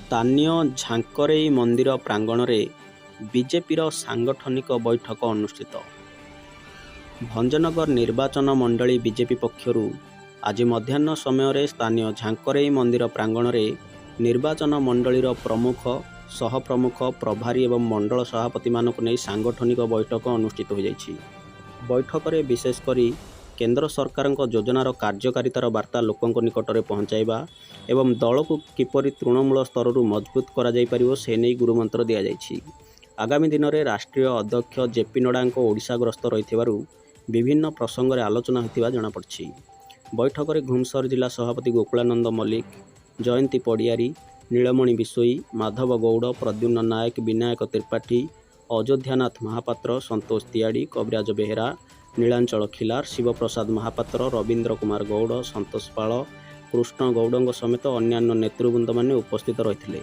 ସ୍ଥାନୀୟ ଝାଙ୍କରେଇ ମନ୍ଦିର ପ୍ରାଙ୍ଗଣରେ ବିଜେପିର ସାଂଗଠନିକ ବୈଠକ ଅନୁଷ୍ଠିତ। ଭଞ୍ଜନଗର ନିର୍ବାଚନ ମଣ୍ଡଳୀ ବିଜେପି ପକ୍ଷରୁ ଆଜି ମଧ୍ୟାହ୍ନ ସମୟରେ ସ୍ଥାନୀୟ ଝାଙ୍କରେଇ ମନ୍ଦିର ପ୍ରାଙ୍ଗଣରେ ନିର୍ବାଚନ ମଣ୍ଡଳୀର ପ୍ରମୁଖ, ସହପ୍ରମୁଖ, ପ୍ରଭାରୀ ଏବଂ ମଣ୍ଡଳ ସଭାପତିମାନଙ୍କୁ ନେଇ ସାଂଗଠନିକ ବୈଠକ ଅନୁଷ୍ଠିତ ହୋଇଯାଇଛି। ବୈଠକରେ ବିଶେଷ କରି କେନ୍ଦ୍ର ସରକାରଙ୍କ ଯୋଜନାର କାର୍ଯ୍ୟକାରିତାର ବାର୍ତ୍ତା ଲୋକଙ୍କ ନିକଟରେ ପହଞ୍ଚାଇବା ଏବଂ ଦଳକୁ କିପରି ତୃଣମୂଳ ସ୍ତରରୁ ମଜବୁତ କରାଯାଇପାରିବ ସେ ନେଇ ଗୁରୁମନ୍ତ୍ର ଦିଆଯାଇଛି। ଆଗାମୀ ଦିନରେ ରାଷ୍ଟ୍ରୀୟ ଅଧ୍ୟକ୍ଷ ଜେପି ନଡ୍ଡାଙ୍କ ଓଡ଼ିଶା ଗସ୍ତ ରହିଥିବାରୁ ବିଭିନ୍ନ ପ୍ରସଙ୍ଗରେ ଆଲୋଚନା ହୋଇଥିବା ଜଣାପଡ଼ିଛି। ବୈଠକରେ ଘୁମୁସର ଜିଲ୍ଲା ସଭାପତି ଗୋକୁଳାନନ୍ଦ ମଲ୍ଲିକ, ଜୟନ୍ତୀ ପଡ଼ିଆରୀ, ନୀଳମଣି ବିଶୋଇ, ମାଧବ ଗୌଡ଼, ପ୍ରଦ୍ୟୁମ୍ନ ନାୟକ, ବିନାୟକ ତ୍ରିପାଠୀ, ଅଯୋଧ୍ୟାନାଥ ମହାପାତ୍ର, ସନ୍ତୋଷ ତିଆଡ଼ି, କବିରାଜ ବେହେରା, ନୀଳାଞ୍ଚଳ ଖିଲାର, ଶିବପ୍ରସାଦ ମହାପାତ୍ର, ରବୀନ୍ଦ୍ର କୁମାର ଗୌଡ଼, ସନ୍ତୋଷ ପାଳ, କୃଷ୍ଣ ଗୌଡ଼ଙ୍କ ସମେତ ଅନ୍ୟାନ୍ୟ ନେତୃବୃନ୍ଦମାନେ ଉପସ୍ଥିତ ରହିଥିଲେ।